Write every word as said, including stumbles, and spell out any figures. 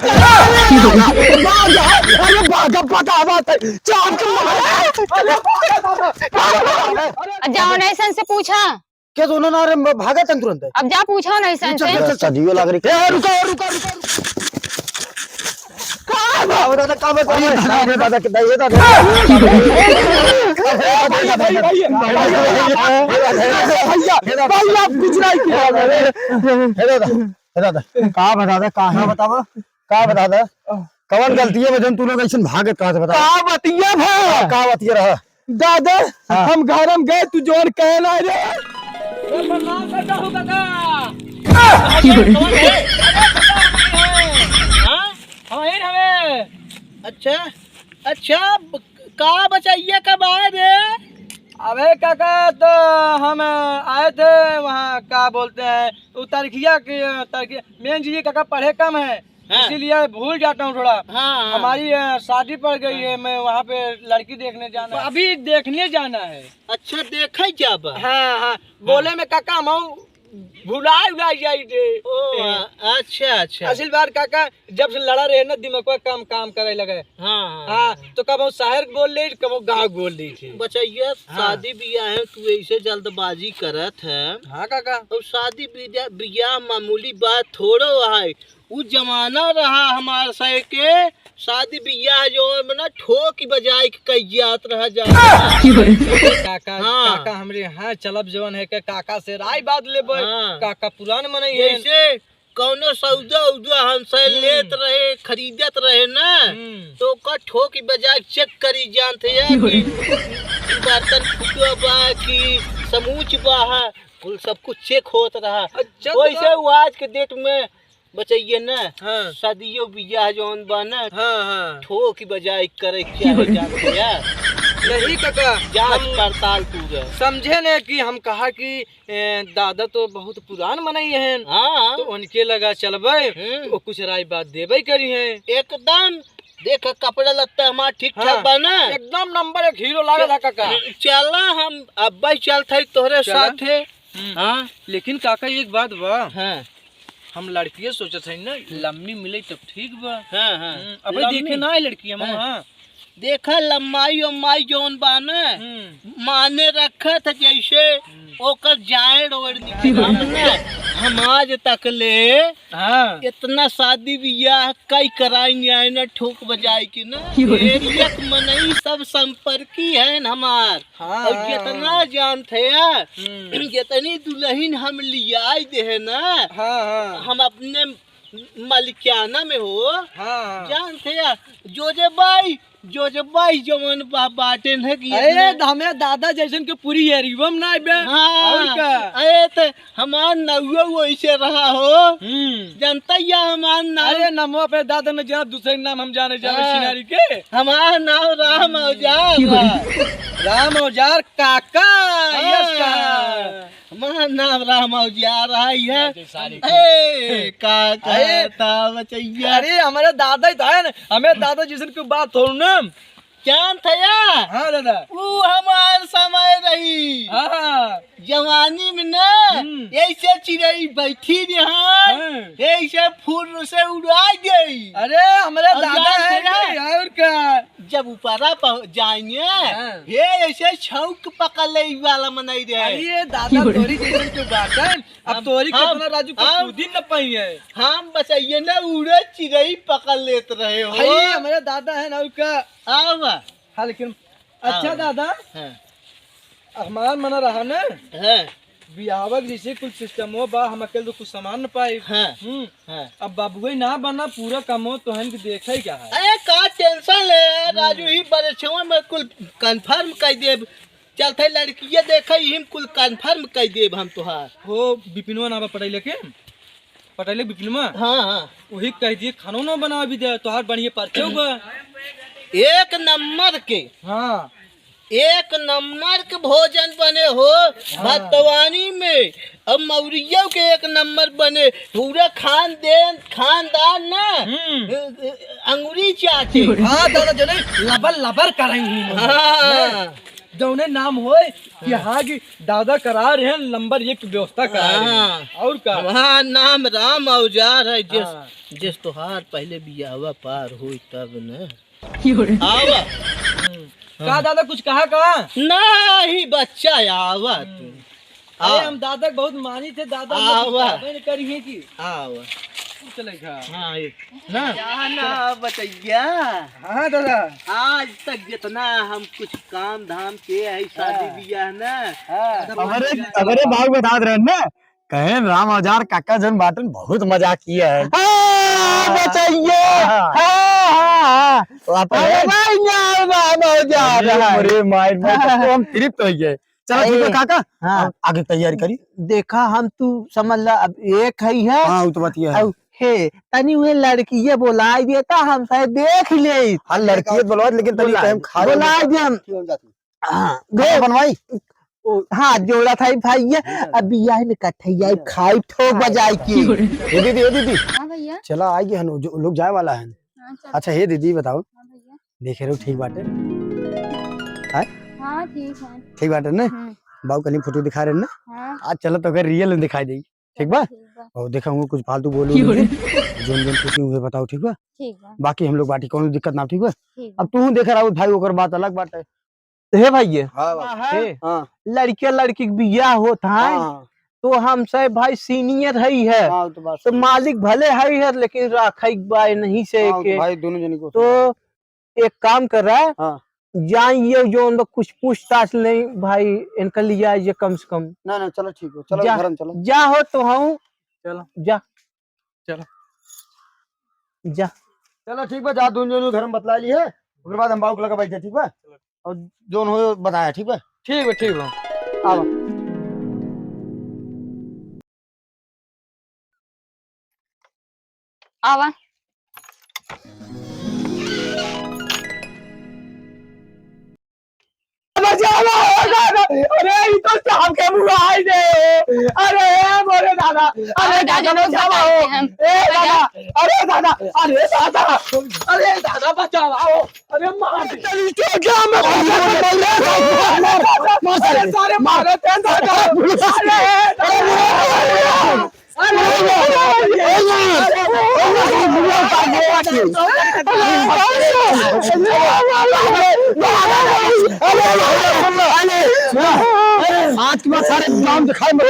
अरे बागा पका बात है, चाप के मार। अरे बागा दादा। जाओ ना, ऐसन से पूछा। क्या तो उन्होंने, अरे, भागा तन तुरंत। अब जा पूछो ना, ऐसन से। चल, चल, चल। सदियों लग रही। ए, रुको, रुको, रुको, रुको। का बा? दादा, का बा? अरे, दादा, दादा, दादा, ये दादा। भैया, भैया, भैया, भैया, भैया, आप कुछ नहीं किया। हे दादा, हे दादा, का बा दादा, का है? हाँ, बतावा। का बा दादा? कवन गलती है, जौन तू लोग ऐसन भागत कहाँ से, बतावा? का बतिया भा? का बतिया रहा? दादा, हाँ। हम घर में गए, तू जौन कहे ना रे। प्रणाम करता हूँ काका। कौन है? हाँ? हम यहीं हमें। अच्छा, अच्छा, ब-, का बचैया कब आए रे? अबे काका, तो हम आए थे वहाँ, क्या बोलते हैं, वो तरखिया के, तरखिया, मेन जी काका पढ़े कम है, हाँ। इसीलिए भूल जाता हूँ थोड़ा। हाँ, हाँ। हमारी, अ, शादी पड़ गई है, हाँ। मैं वहाँ पे लड़की देखने जाना है। अभी देखने जाना है। अच्छा, देखे जाबा? हाँ, हाँ। हाँ। बोले में काका, हम भुलाए उलाए जाई थे। ओ, ए। अच्छा, अच्छा। असल बात काका, जब से लड़ा रहे ना, दिमागवा काम, काम करे लगे। हाँ, हाँ, हाँ, हाँ। तो कबो शहर के बोल ले, कबो गाँव के बोल ले थे। बचैया, हाँ। शादी बियाह है, तू ऐसे जल्दबाजी करत है। हाँ काका। और शादी बिया-, बियाह मामूली बात थोड़ो है। उ जमाना रहा हमार सै के, शादी बियाह जो है ना, ठोक बजाए के कई जात रहा जा। काका, हाँ। काका हमरे यहाँ चलब जवन है के काका से राय बात लेबे। हाँ। काका पुरान मनई है। जैसे कौनो सौदा उदा हमसे हम्म। लेत रहे, खरीदत रहे ना, हम्म। तो ओकर ठोक बजाए के चेक करी जानत है यार कि बर्तन फूटो बा कि समूच बा है, कुल सब कुछ चेक होत रहा। अच्छा, वैसे तो वो आज के डेट में बचैया ना, हाँ। शादियों बियाह जौन बा ना, हाँ, हाँ। ठोक बजाए करे क्या है जानते यार? नहीं काका, जांच हम पड़ताल पूरा। समझे ने कि हम कहा कि, ए, दादा तो बहुत पुरान मनई हैं, हाँ। तो उनके लगा चलबे, हम्म। तो कुछ राय बात देबे करी हैं। एकदम, देख कपड़ा लत्ता हमार ठीक ठाक हाँ। बा ना? एकदम नंबर एक हीरो लागत है काका। चला हम अब्बे चलत है तोहरे चला। साथे। हम्म। हाँ। लेकिन काका एक बात बा। हाँ। हम लड़किए सोचत हई ना, लम्मी मिले तब ठीक बा। हाँ, हाँ। हम्म, अबे लम्मी। देखे ना है लड़की हम, हाँ। हाँ। देखा लम्बाई उम्बाई जौन बा ना, हम्म। माने रखत है जैसे हम्म। ओकर जाएड़ ओड़ निकल ना। हम आज तक ले हाँ। इतना शादी बियाह कई कराई आए ना ठोक बजाए के ना। क्यों? एरिया के मनई सब संपर्की हैं हमार। हाँ, और हाँ, जितना हाँ। जानत है, हम्म। जितनी दुल्हन हम लियाई दे है ना, हाँ, हाँ। हम अपने मालिकाना में हो, हाँ, हाँ। जानत है, जोजे बाई, जोजे बाई जवन बा-, बाटे न कि अरे, इतने तो हमें दादा जैसन के पूरी एरिया में ना बे। हाँ। और का? अरे, तो हमार नौवा वैसे रहा हो। हम्म। जानता या हमार नाम? अरे, नमवा पे दादा न जान, दूसरे नाम हम जाने जाने हाँ। सिनारी के। हमार नाम राम औजार बा। राम औजार काका, हाँ। यस का। हमार नाम राम औजार रहा है। अरे, सारी ए, का अरे, कहता बचैया? अरे, हमारे दादा ही तो है ना, हमें दादा जैसन की बात थोड़ी ना। जानत हया? हाँ दादा। ऊ हमार समय रही। हाँ। जवानी में ना, हम्म। ऐसे चिड़ई बैठी रहन, हाँ। ऐसे फुर्र से उड़ा गई। अरे, हमरे और दादा जानत है हया? कि और का? जब ऊपरा पह-, जाएंगे, हाँ। ये ऐसे छौक पकड़ ले वाला मनई रहे। अरे, दादा, तोरी जैसन के बात है। अब हम, तोरी हम, कितना राजू को हम, कूदी न पाई है। हम बचैया ना उड़े चिड़ई पकड़ लेत रहे हो। भाई, हमरे दादा है ना, उनका आवा। हाँ, लेकिन अच्छा हाँ। दादा, हाँ। हमार मना रहा ना, हाँ। बियाहवा के जैसे कुल सिस्टमो बा, हम अकेले तो कुछ सामान न पाई। हाँ। हम्म। हाँ। अब बाबुए ना बना, पूरा कमो तो हन के देखा ही क्या है। अरे का टेंशन ले यार, हम्म। राजू ही बड़े छवा में कुल कंफर्म कर देब। चलते लड़किया देखा ही हम कुल कंफर्म कर देब हम तोहार। हो बिपिनवा ना बा पढ़ाई लेके? पटेले बिपिनमा? हाँ, हाँ। वही कह दिए, खानो ना बनावे दे, तोहार बढ़िया परचौ बा। एक नंबर के। हाँ। एक नंबर के भोजन बने हो, हाँ। भतवानी में। अब मौरियो के एक नंबर बने, पूरा खानदेन, खानदान ना, हम्म। अंगुरी चाटे। हाँ, दादा, जो नहीं, लबर लबर करेंगे। हाँ। जौने नाम होए कि हाँ। हाँ कि दादा करा रहे हैं, नंबर एक व्यवस्था करा रहे हैं। हाँ। और का? हमार नाम राम औजार है, जिस, हाँ। जिस तोहार पहले बियाहवा पार होई तब न। आवा। हम्म। का दादा कुछ कहा का? नहीं बच्चा, आवा तू। अरे, आवा। हम दादा के बहुत मानी थे, दादा ने कुछ आवा। कहबे न करी है कि। आवा। कुछ नहीं कहा। हाँ, ये। ना? क्या ना बचैया? हाँ, दादा। आज तक जितना हम कुछ काम धाम के है, शादी हाँ। बियाह ना। हाँ। हमरे, हमरे बाबू बतात रहे ना, कहेन राम औजार काका जन बाटन बहुत मजाक किया है। हाँ, हाँ। बचैया। हाँ। हाँ, हाँ, हाँ। तो आप अरे है? भाई, ना, राम औजार अरे, है। अरे, माई, माई, हाँ। तो हम तृप्त हो गए। चलो, ठीक है, अरे, काका, हाँ। अब आगे तैयारी करी। देखा, हम तू समझ ला, अब एक है, है। हाँ, वो तो बात ये है। अब हे, तनी उहे लड़किये बोलाइ देता, हम शायद देख ले। हाँ, लड़किये बोलाइ, लेकिन तनी बोलाइ, टाइम खा ले। बोलाइ दे हम। हाँ, खाना दे। बनवाई? ओ, हाँ, जोड़ा था भाई, ये अभी आई में कठैया खाई ठो बजाई की। ए दीदी, ए दीदी। हाँ भैया। चला, आई गए हन, जो लोग जाए वाला है। हाँ, चल। अच्छा, हे दीदी, बताओ। हाँ भैया। देखे रहो, ठीक बाटे? हैं? हाँ, ठीक है। ठीक बाटे ना? हम्म। बाबू कल फोटो दिखा रहे ना? हाँ। आज चलो तो अगर रियल में दिखाई देई। ठीक बा? ठीक बा। और देखा हूँ कुछ फालतू बोलू क्यों नहीं। रे? जोन जोन पूछी हुए बताओ, ठीक बा? ठीक बा। बाकी हम लोग बाटी कौनो दिक्कत ना, ठीक बा? ठीक बा। अब तू देख रहा हो भाई, ओकर बात अलग बात है। तो हे भाई ये, हाँ बाबा। हे, हाँ। लड़के लड़की के बियाह होत है, हाँ। तो हम से भाई सीनियर है, है। हाँ, तो बात तो सही। मालिक भले है, है, लेकिन राखे के बा नहीं से हाँ, के। तो भाई दोनों जने को तो एक काम कर रहा है, हाँ। जाइए जो उन लोग कुछ पूछताछ नहीं भाई, इनका लिया ये कम से कम। ना, ना, चलो ठीक हो, चलो जा, घर में चलो। जा हो तो हम चलो। जा। चलो। जा। चलो ठीक बा, जा दोनों जने घर में बतला ली है, ओकर बाद हम बाबू के लगे बैठे, ठीक बा? और जोन हो बताया, ठीक बा? ठीक बा, ठीक बा। आवा। आवा। बचावा हो दादा, अरे ई तो सांप के मुंह आई दे। अरे मोरे दादा, अरे अरे दादा दादा, बचावा हो। हम ए दादा, अरे दादा, अरे दादा, अरे दादा बचावा हो। अरे मार दे। तेरी चोटिया में अरे सारे मारे थे दादा। अरे, अरे, आज के बाद सारे गांव दिखाई मत।